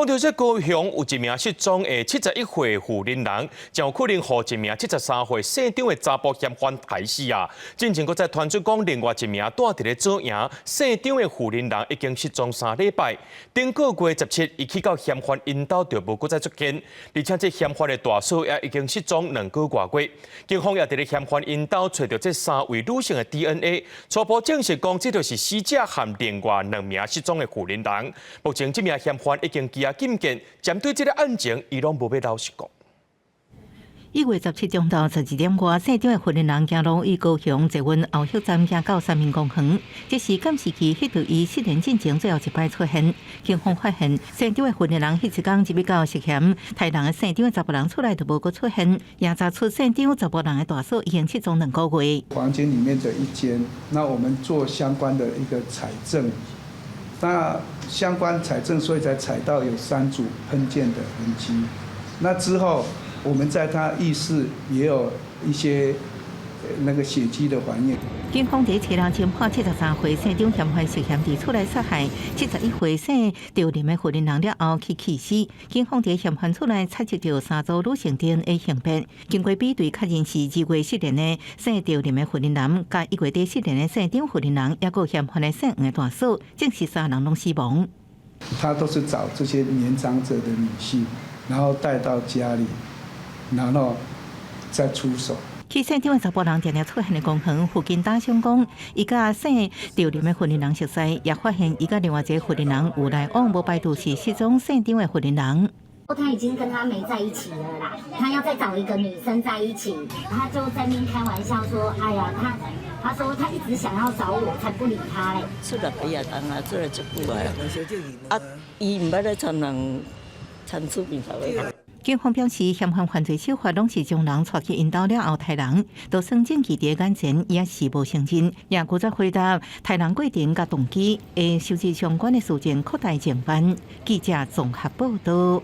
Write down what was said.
講到這高雄有一名失蹤的71歲婦人人，就有可能予一名73歲姓張的查埔嫌犯刣死啊！進前閣再傳出講，另外一名住佇咧左營姓張的婦人人已經失蹤3禮拜。頂個月17，伊去到嫌犯𪜶兜就無閣再出現，而且這嫌犯的大嫂也已經失蹤2個外月。警方也佇咧嫌犯𪜶兜揣著這三位女性的 DNA，初步證實講，這就是死者和另外兩名失蹤的婦人人。目前這名嫌犯已經羈押禁見，針對這个案情，伊攏無欲老實講。1月17中晝12點外，姓張的婦人行路於高雄捷運後旭站行到三民公園，這是監視器翕著伊失聯進前最後一擺出現。警方發現，姓張的婦人彼一工入去到涉嫌刣人的姓張的查埔人厝內就無閣出現，也查出姓張查埔人的大嫂已經失蹤2個月。房間裡面的一間，那我們做相關的一個採證，那相關採證，所以才採到有三組噴濺的痕跡。那之後，我們在他浴室也有一些那個血跡的還原。警方佇車輛偵破73歲姓張嫌犯涉嫌佇厝內殺害71歲姓趙林的婦人了後去棄屍。警方佇嫌犯厝內採集著三組女性 DNA 型別，經過比對確認是2月失聯的姓趙林的婦人男，佮1月底失聯的姓張婦人人，抑閣嫌犯的姓黃的大嫂，證實三人攏死亡。他都是找這些年長者的女性，然後帶到家裡，然後再出手。去姓張的查埔人定定出現的公園附近打賞講，伊佮姓趙林的婦人人熟似，也發現伊佮另外一个婦人人有來往，無排除是失蹤姓張的婦人人。他已經跟他沒在一起了啦，他要再找一個女生在一起，他就在那邊開玩笑說：“哎呀，他說他一直想要找我，才不理他嘞。” 出來幾啊冬啊，出來足久啊，啊，伊毋捌咧參人參厝邊頭的。警方表示，嫌犯犯罪手法攏是將人帶去𪜶兜了後刣人，就算證據佇眼前，也是無承認，也拒絕回答刣人過程佮動機，會收集相關的事證擴大偵辦。記者綜合報道。